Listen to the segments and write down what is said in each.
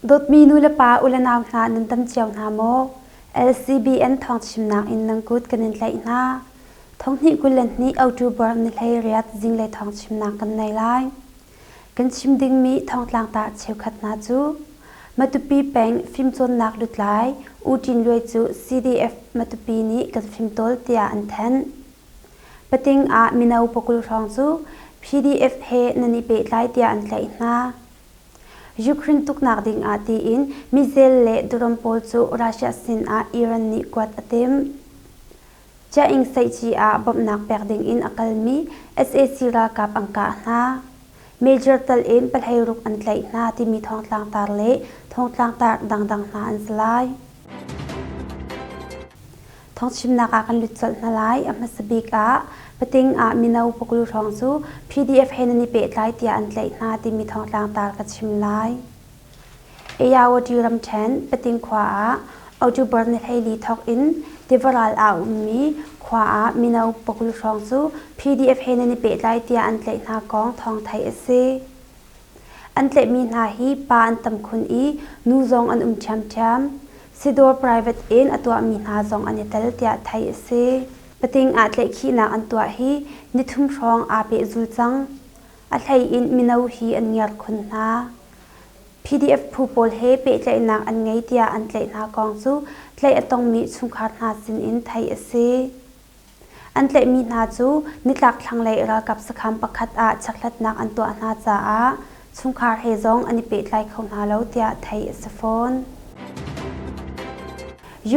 Dawtmi nu le pa u le nau hna nan dam cio hna maw? LCBN thawngchimnak in nan kut kan in tlaih hna. Thonghnih 22 October ni 18 zinglei thawngchimnak kan nei lai. Kan chim dingmi thawngtlang tah cheukhat hna cu Matupi peng fimcawnnak lutlai U Ṭin Luai cu CDF Matupi nih kan fimtawl tiah an thanh. Pating ah mino pakul hrawng cu PDF he nan i pehtlai tiah an tlaih hna. Ukraine tuknak ding ah tiin missile le drone pawl cu Russia sin ah Iran nih kuat a timh. Ciaing Seihci ah bawmhnak pek ding in a kalmi sac ralkap an kah hna. Major tal in pahleiruk an tlaih hna timi thawngtlangtar le thawngtlangtar dangdang hna an si lai. Thawngchimnak ah kan lut colh hna lai. A hmasa bik ah Pating ah mino pakul hrawng cu PDF he nan i pehtlai tiah an tlaih hna timi thawngtlangtar ka chim lai. Ayawati ramṭhen Pating khua ah October ni 14 thawk in tiva ral ah a ummi khua ah mino pakul hrawng cu PDF he nan i pehtlai tiah an tlaih hna kong thawng theih a si. An tlaihmi hna hi pa an tam khun i nu zong an um ṭhiamṭhiam. Sidawr private in a tuahmi hna zong an i tel tiah theih a si. Pating ah tlaihkhihnak an tuah hi nithum hrawng aa pehzul cang. A hlei in mino hi an ngiar khun hna. PDF phu pawl he pehtlaihnak an ngei tiah an tlaih hna kong cu tlaih a tongmi chungkhar hna sinin theih a si. An tlaihmi hna cu nitlak thlanglei ralkap sakhan pakhat ah chekhlatnak an tuah hna caah chungkhar he zong an i pehtlai kho hna lo tiah theih a si fawn.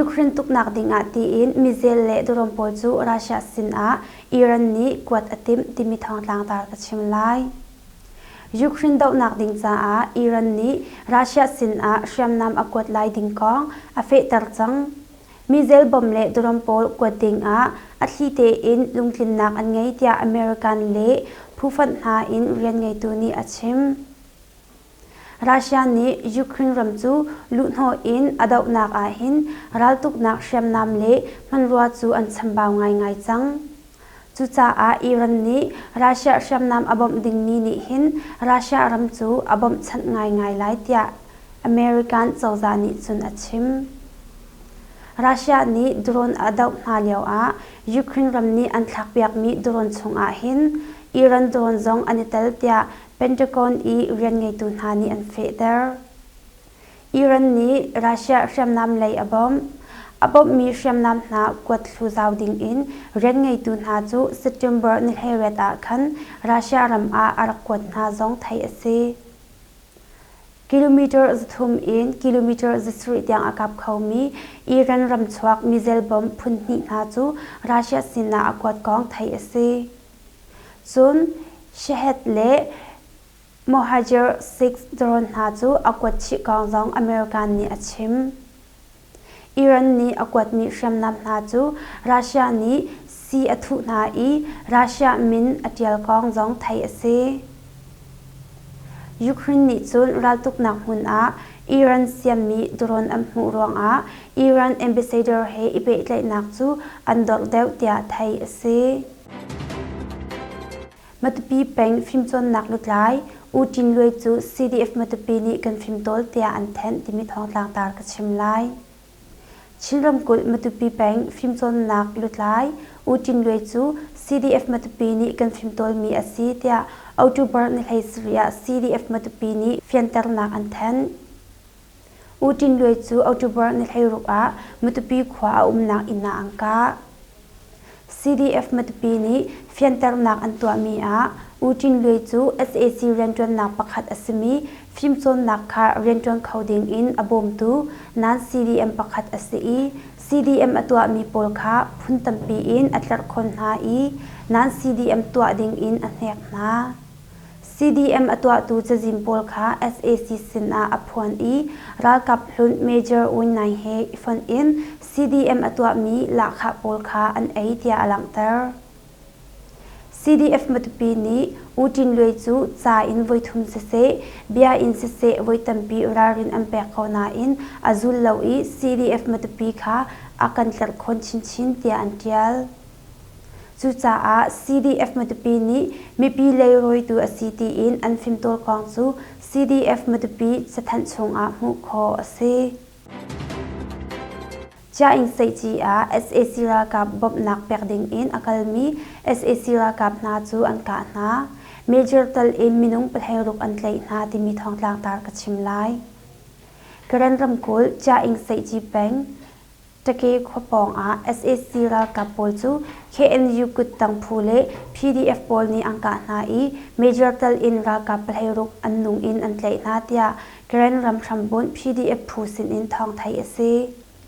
Ukraine tuknak dingah tiin missile le drone pawl cu Russia sinah Iran nih kuat a timh timi thawngtlangtar ka chim lai. Ukraine dohnak ding caah Iran nih Russia sinah hriamnam a kuat lai ding kong a fehter cang. Missile bomb le drone pawl kuat dingah a thli tein lungtlinnak an ngei tiah American le phufonh hna in rian ngeitu nih a chim. Russia nih Ukraine ram cu luhhnawh in a dohnak ahhin raltuknak hriamnam le hmanrua cu an chambau ngaingai cang. Cucaah Iran nih Russia hriamnam a bawmh dingmi nih hin Russia ram cu a bawmhchanh ngaingai lai tiah American cozah nih cun a chim. Russia nih drone a doh hna lioah Ukraine ram nih an thlakpiakmi drone chungah hin Iran drone zong an i tel tiah Pentagon i rianngeitu hna nih an fehter. Iran nih Russia hriamnam lei a bawmh. A bawmhmi hriamnam hna kuat thlu zau dingin rianngeitu hna cu September ni 18 ah khan Russia ram ah a rak kuat hna zong theih a si. Kilometer 300 in kilometer 700 tiang a kap khomi Iran ramchuak missile bomb phun hnih hna cu Russia sinah a kuat kong theih a si. Cun Shahed le Mohajer 6 drone hna cu a kuat chih kong zong American nih a chim. Iran nih a kuatmi hriamnam hna cu Russia nih si a thuh hna i Russia min a ṭial kong zong theih a si. Ukraine nih cun raltuknak hmun ah Iran siammi drone an hmuh ruangah Iran ambassador he i pehtlaihnak cu an dorh deuh tiah theih a si. Matupi peng fimcawnnak lutlai U Tin Luai cu CDF Matupi nih kan fimtawl tiah an thanh timi thawngtlang tar ka chim lai. Chin ramkulh Matupi peng fimcawnnak lutlai U Tin Luai cu CDF Matupi nih kan fimtawlmi a si tiah October ni 17 ah CDF Matupi nih fianternak an thanh. U Tin Luai cu October ni 16 ah Matupi khua a umnak inn ah an kah. CDF Matupi nih fianternak an tuahmi ah U Tin Luai cu sac rianṭuannak pakhat a simi fimcawnnak kha rianṭuan kho ding in a bawmtu non-CDM pakhat a si i CDM a tuahmi pawl kha phun tampi in a tlerhkhawn hna i non-CDM tuah ding in a hnek hna. CDM a tuahtu cazin pawl kha sac sinah a phuan i ralkap hlun Major Win Naing he i fonh in CDM a tuahmi lahkhah pawl kha an ei tiah a langhter. CDF Matupi nih U Tin Luai cu ca in voithum siseh, bia in siseh voi tampi ralrin an pek ko nain a zul lo i CDF Matupi kha a kan tlerhkhawn chinchin tiah an ṭial. Cucaah CDF Matupi nih mipi leirawitu a si tiin an fimtawl kong cu CDF Matupi cathanh chungah hmuh khawh a si. Ciaing Seihci ah sac ralkap bawmhnak pek ding in a kalmi sac ralkap hna cu an kah hna. Major tal in minung 16 an tlaih hna timi thawngtlang tar ka chim lai. Karen ramkulh Ciaing Seihci peng Take khua pawng ah sac ralkap pawl cu KNU kuttang phu le PDF pawl nih an kah hna i Major tal in ralkap 16 an nung in an tlaih hna tiah Karen ram hrambunh PDF phu sinin thawng theih a si.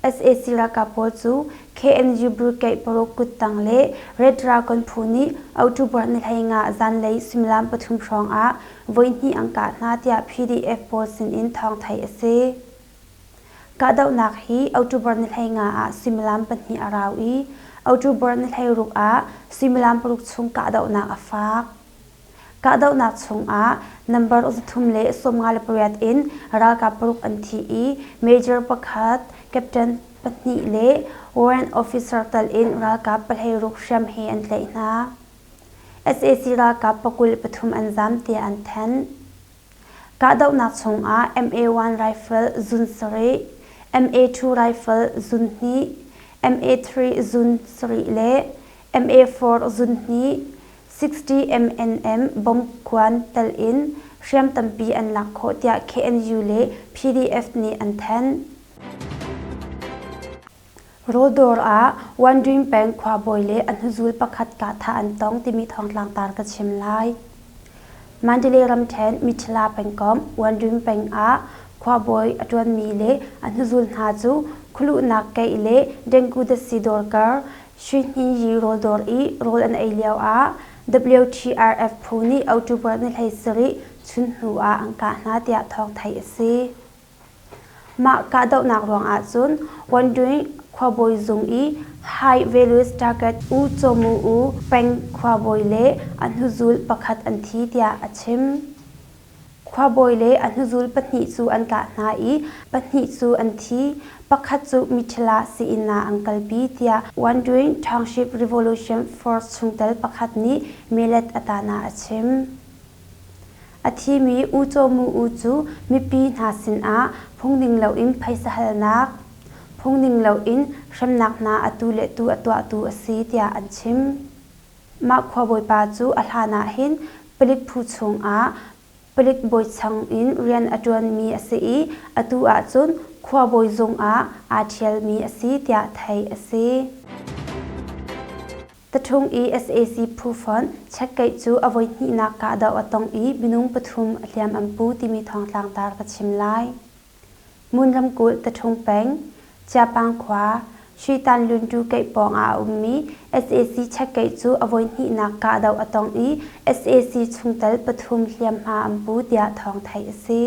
Sac ralkap pawl cu KNU Brigade paruk kuttang le Red Dragon phu nih October ni 15 zanlei suimilam pathum hrawng ah voihnih an kah hna tiah PDF pawl sinin thawng theih a si. Kahdohnak hi October ni 15 ah suimilam pahnih a rau i October ni 16 ah suimilam paruk chung kahdohnak a fak. Kahdohnak chungah number 358 in ralkap paruk an thi i major pakhat, captain pahnih le warrant officer tal in ralkap 16 hriam he an tlaih hna. Sac ralkap 23 an zam tiah an thanh. Kahdohnak chungah MA-1 rifle zun sarih, MA-2 rifle zun hnih, MA-3 zun sarih le MA-4 zun hnih, 60 MNM bomb kuan tel in hriam tampi an lak khawh tiah KNU le PDF nih an thanh. Rawldawr ah Wandwin peng khuabawi le a hnuzul pakhat kahthah an tong timi thawngtlang tar ka chim lai. Mandalay ramṭhen Mithila pengkomh Wandwin peng ah khuabawi a ṭuanmi le a hnuzul hna cu khualuhnak keih le dengue datsi dawr kar Sui rawldawr i rawl an ei lioah WTRF phu nih October ni 17 chun hnu ah an kah hna tiah thawng theih a si. Mah kahdohnak ruangah cun Wandwin khuabawi zung i High Values Target U Caw Mu U peng khuabawi le a hnuzul pakhat an thi tiah a chim. Khuabawi le a hnuzul pahnih cu an kah hna i pahnih cu an thi, pakhat cu Mithila sii-inn ah an kalpi, tiah Wandwin Township Revolution Force chungtel pakhat nih Milet Atana a chim. A thimi U Caw Mu U cu mipi hna sinah phungning loin phaisa halnak, phungning loin hremnak hna atu le tu a tuahtu a si, tiah an chim. Mah khuabawipa cu a hlan ah hin palik phu chungah palik bawichang in rian a ṭuanmi a si i atu ahcun khuabawi zung ah aa ṭhialmi a si tiah theih a si. Taṭhung i sac phu fonh chekkeih cu a voihnihnak kahdoh a tong i minung pathum a hliam an pu timi thawngtlang tar ka chim lai. Ngun ramkulh Taṭhung peng, Ciapang khua, Sui-tan Lunṭu keih pawng ah a ummi sac chekkeih cu a voihnihnak kahdoh a tong i sac chungtel pathum hliamhma an pu tiah thawng theih a si.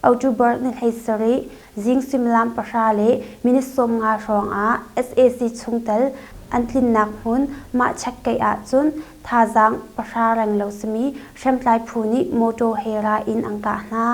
October ni 17 zing suimilam pahra le minute 50 hrawng ah sac chungtel an tlinnak hmun mah chekkeih ahcun thazaang pahra renglo simi hriamtlai phu nih mawṭaw he ra in an kah hna.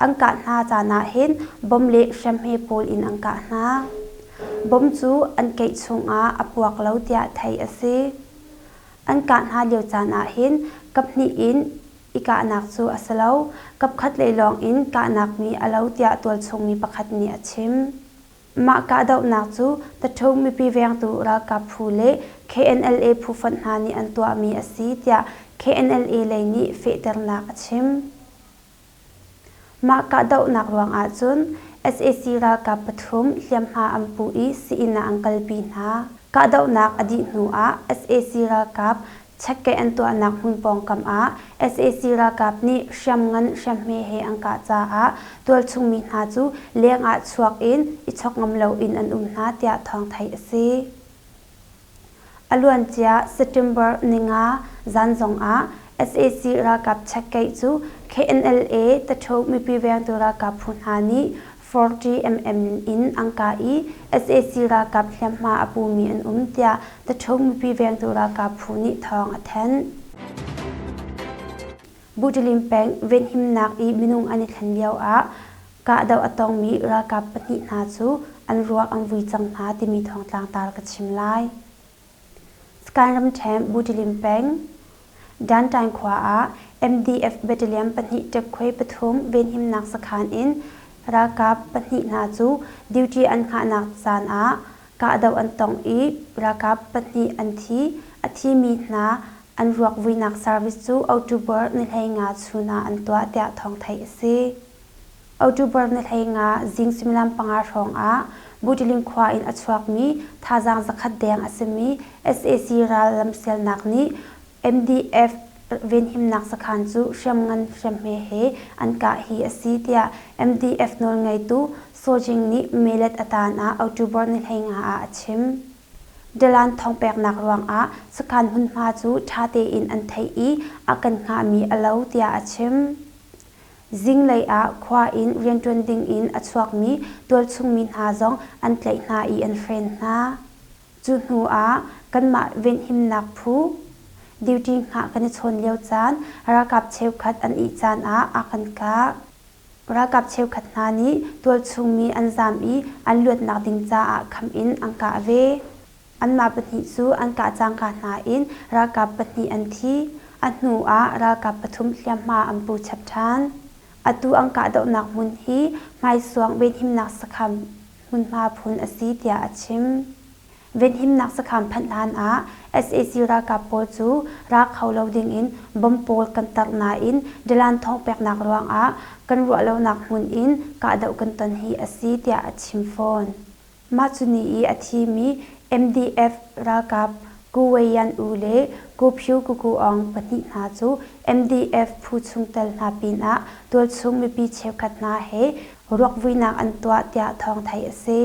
An kah hna caan ah hin bom le hriamhme pawl in an kah hna. Bom cu an keih chungah a puak lo tiah theih a si. An kah hna lio caan ah hin kaphnih in i kahnak cu a si lo, kapkhat lei lawng in kahnak mi a lo tiah tualchung mi pakhat nih a chim. Mah kahdohnak cu Taṭho mipi vengtu ralkap phu le KNLA phu fonh hna nih an tuahmi a si tiah KNLA lei nih fehternak a chim. Mah kahdohnak ruangah cun sac ralkap pathum hliamhma an pu i sii-inn ah an kalpi hna. Kahdohnak a dih hnu ah sac ralkap checkeh an tuahnak hmun pawngkam ah sac ralkap nih hriamngan hriamhme he an kah caah tualchung mi hna cu leng ah chuak in i chok ngam loin an um hna tiah thawng theih a si. A luancia September ninga zan zongah sac ralkap chekkeih cu KNLA Tatho mipi vengtu ralkap phu hna nih 40 mm in an kah i sac ralkap hliamhma a pumi an um tiah Tatho mipi vengtu ralkap phu nih thawng a thanh. Butilim peng venhimnak i minung an i thlen lio ah kahdoh a tongmi ralkap pahnih hna cu an ruak an vui cang hna timi thawngtlang tar ka chim lai. Skan ramṭhen Butilim peng, Dantain khua ah MDF battalion pahnih ṭekkhuai pathum venhimnak sakhan in ralkap pahnih hna cu duty an hngahnak caan ah kahdoh an tong i ralkap pahnih an thi. A thimi hna an ruak vuinak service cu October ni 15 chun ah an tuah tiah thawng theih a si. October ni 15 zing suimilam panga hrawng ah Butiling khua in a chuakmi thazaang zakhat deng a simi sac ral lamsialnak nih MDF venhimnak sakhan cu hriamngan hriamhme he an kah hi a si tiah MDF nawlngeitu Sojing nih Melet a tan ah October ni 15 ah a chim. Dalan thawngpeknak ruangah sakhan hmunhma cu ṭha tein an theih i a kan hngahmi a lo tiah a chim. Zinglei ah khua in rianṭuan dingin a chuakmi tualchungmi hna zong an tlaih hna i an hren hna. Cu hnu ah kanmah venhimnak phu duty hngah kan i chawn lio caan ralkap cheukhat an ih caan ah a kan kah. Ralkap cheukhat hna nih tualchungmi an zaam i an luatnak ding caah kham in an kah ve. Anmah pahnih cu an kah cangka hna in ralkap pahnih an thi. A hnu ah ralkap pathum hliamhma an pu chap ṭhan. Atu an kahdohnak hmun hi hmaisuang venhimnak sakhan hmunhma phun a si tiah a chim. Venhimnak sakhan phanh hlan ah sac ralkap pawl cu ra kho lo dingin bomb pawl kan tarh nain dalan thawngpeknak ruangah kan ruah lonak hmun in kahdoh kan ton hi a si tiah a chim fawn. Mah cu ni i a thimi MDF ralkap Ku Wei Yan U le Ku Phyu Ku Ku Aung pahnih hna cu MDF phu chungtel hna pinah tualchung mipi cheukhat hna he ruakvuinak an tuah tiah thawng theih a si.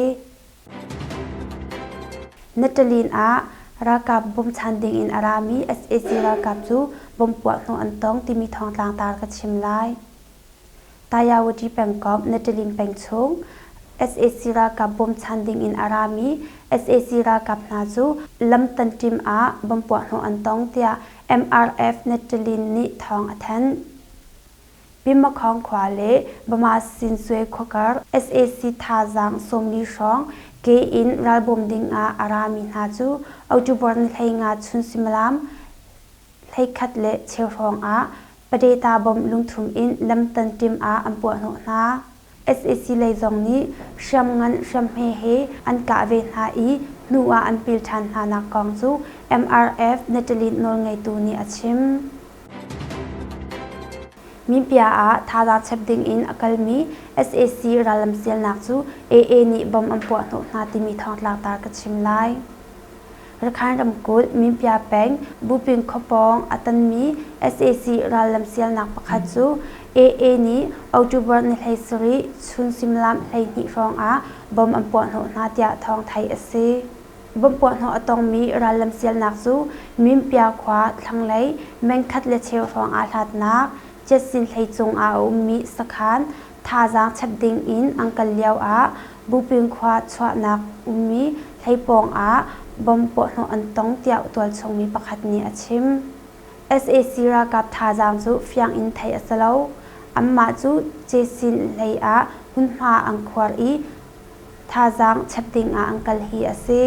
Natalin ah ralkap bawmchan dingin a rami sac ralkap cu bomb puahhnawh an tong timi thawngtlang tar ka chim lai. Tayawati pengkomh Natalin peng chung sac ralkap bawmchan dingin a rami sac ralkap hna cu lam tanṭim ah bomb puahhnawh an tong tiah MRF Natalin nih thawng a thanh. Pimakhawng khua le Bama Sinsue khuakar sac thazaang 40 hrawng ke in ralbawm dingah a rami hna cu October ni 15 chun suimilam 11:15 hrawng ah Padeta bomb lungthum in lamtan ṭim ah an puahhnawh hna. Sac lei zong nih hriamngan hriamhme he an kah ve hna i hnu ah an pil ṭhan hna nak kong cu MRF Natalie nawlngeitu nih a chim. Minpia ah thazaang chep dingin a kalmi sac rallam sialnak cu AA nih bomb an puahhnawh hna timi thawngtlangtar ka chim lai. Rakhine ramkulh Minpia peng Buping khuapawng a tanmi sac rallam sialnak pakhat cu AA nih October ni 17 chun suimilam 12 hrawng ah bomb an puahhnawh hna tiah thawng theih a si. Bomb puahhnawh a tongmi rallam sialnak cu Minpia khua thlanglei meng khat le cheu hrawng aa hlatnak Jetsin hlei cung ah a ummi sakhan thazaang chep ding in an kal lio ah Buping khua chuahnak ummi hlei pawng ah bomb puahhnawh an tong tiah tualchung mi pakhat nih a chim. Sac ralkap thazaang cu fiang in theih a si lo. Anmah cu Cesin hlei ah hmunhma an khuar i thazaang chep ding ah an kal hi a si.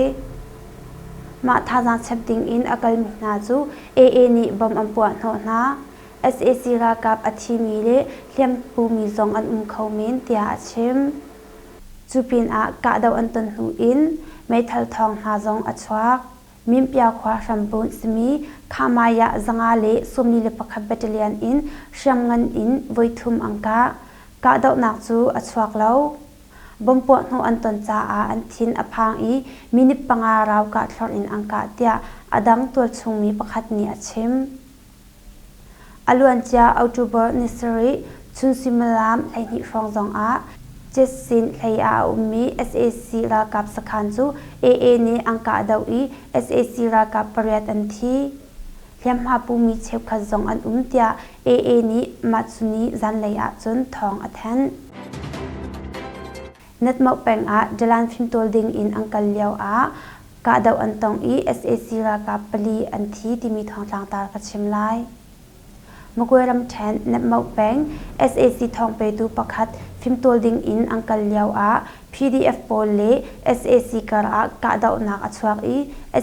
Mah thazaang chep ding in a kalmi hna cu AA nih bomb an puahhnawh hna. Sac ralkap a thimi le hliampumi zong an um kho men tiah a chim. Cu pinah kahdoh an ton hnu in meithal thawng hna zong a chuak. Minpia khua hrambunh simi Khamaya 141 Battalion in hriamngan in voithum an kah. Kahdohnak cu a chuak lo. Bomb puahhnawh an ton caah an thin a phang i minute panga rau kah thlorh in an kah tiah a dang tualchungmi pakhat nih a chim. A luancia October ni sarih chun suimilam 12 hrawng zongah Jetsin hlei ah a ummi sac ralkap sakhan cu AA nih an kahdoh i sac ralkap pariat an thi. Hliamhma pumi cheukhat zong an um tiah AA nih mah cu ni zanlei ahcun thawng a thanh. Natmoh peng ah dalan fimtawl ding in an kal lio ah kahdoh an tong i sac ralkap pali an thi timi thawngtlangtar ka chim lai. Magwe ramṭhen Nepmoh peng sac thawngpetu pakhat fimtawl ding in an kal lio ah PDF pawl le sac kar ah kahdohnak a chuak i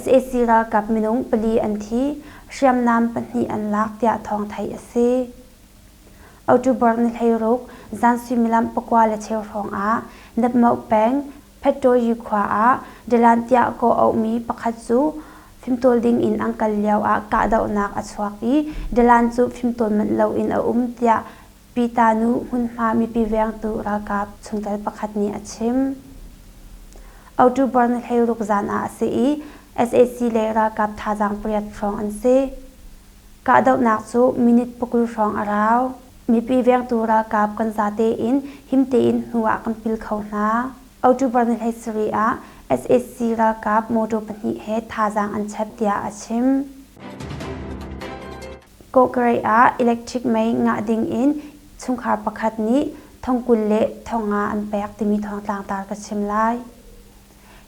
sac ralkap minung pali an thi, hriamnam pahnih an lak tiah thawng theih a si. October ni 16 zan suimilam 9 le cheu hrawng ah Nepmoh peng Phetṭawi khua ah Dalan tiah kawh auhmi pakhat cu fimtawl ding in an kal lio ah kahdohnak a chuak i Dalan cu fimtawl manh loin a um tiah Pita nu hmunhma mipi vengtu ralkap chungtel pakhat nih a chim. October ni 16 zan ah a si i sac le ralkap thazaang pariat hrawng an si. Kahdohnak cu minute 20 hrawng a rau. Mipi vengtu ralkap kan zate in him tein hnu ah kan pil kho hna. October ni 17 ah sac ralkap motor pahnih he thazaang an chep tiah a chim. Kawhkarei ah electric mei ngah ding in chungkhar pakhat nih thong 20 le thong nga an pek timi thawngtlang tar ka chim lai.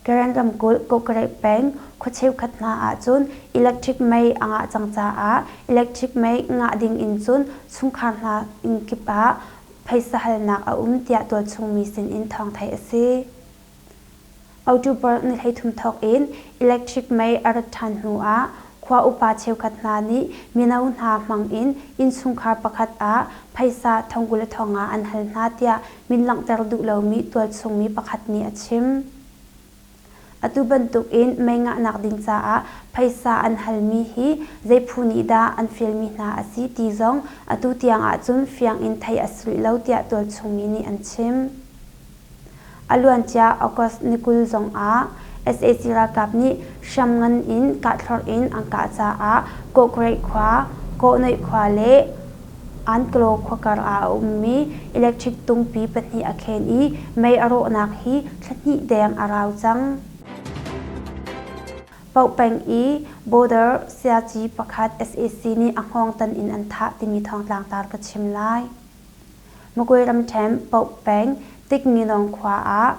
Karen ramkulh Kawhkarei peng khua cheukhat hna ahcun electric mei a ngah cang caah electric mei ngah ding in cun chungkhar hna inn kip ah phaisa halnak a um tiah tualchung mi sin in thawng theih a si. October ni 13 thawk in electric mei a rat ṭhan hnu ah khua upa cheukhat hna nih mino hna hmang in innchungkhar pakhat ah phaisa thong 20 le thong nga an hal hna tiah min langhter duh lomi tualchung mi pakhat nih a chim. Atu bantuk in mei ngahnak ding caah phaisa an halmi hi zei phu nih dah an fialmi hna a si ti zong atu tiang ahcun fiang in theih a si rih lo tiah tualchung mi nih an chim. A luancia August ni 20 zong ah sac ralkap nih hriamngan in kahthlorh in an kah caah Kawhkreih khua, Kawhnoih khua le Ankalaw khua kar ah a ummi electric tungpi pahnih a khen i mei a rawhnak hi thla hnih deng a rau cang. Paoh peng i border siaci pakhat sac nih a hngawng tan in an thah timi thawngtlang tar ka chim lai. Magwe ramṭhen Paoh peng Tiknginawng khua ah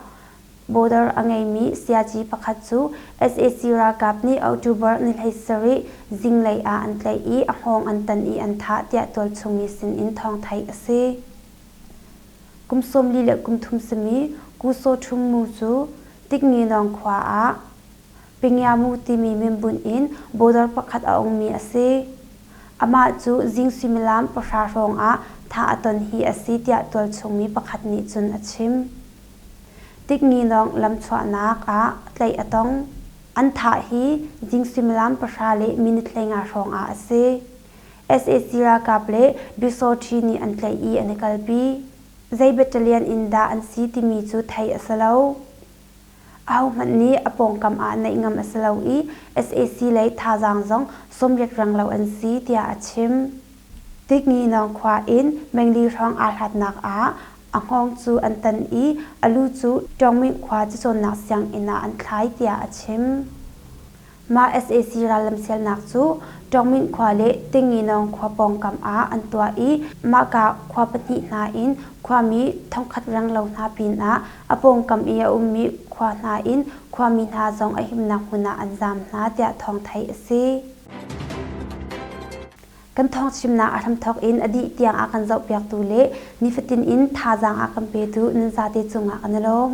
border a ngeimi siaci pakhat cu sac ralkap nih October ni 17 zinglei ah an tlaih i a hngawng an tan i an thah tiah tualchung mi sin in thawng theih a si. Kum 43 le kum thum simi Ku Saw Ṭhum Mu cu Tiknginawng khua ah Pingyamu timi minbunh in border pakhat a ongmi a si. Amah cu zing suimilam pahra hrawng ah thah a ton hi a si tiah tualchung mi pakhat nih cun a chim. Tiknginawng lamchuahnak ah tlaih a tong. An thah hi zing suimilam pahra le minute 15 hrawng ah a si. Sac ralkap le Bisoṭhi nih an tlaih i an i kalpi. Zei battalion in dah an si timi cu theih a si lo. Ahohmanh nih a pawngkam ah naih ngam a si lo i sac lei thazaang zong 80 renglo an si tiah a chim. Tiknginawng khua in mengli hrawng aa hlatnak ah a hngawng cu an tan i a lu cu Ṭawngminh khua cacawnnak sianginn ah an thlai tiah a chim. Mah sac rallamsialnak cu Ṭawngminh khua le Tinginawng khua pawngkam ah an tuah i mahka khua pahnih hna in khuami thongkhat renglo hna pinah a pawngkam i a ummi khua hna in khuami hna zong a himnak hmun ah an zaam hna tiah thawng theih a si. Kan thawngchimnak a hramthawk in a dih tiang a kan zohpiaktu le nifatin in thazaang a kan petu nan zate cungah kan i lawm.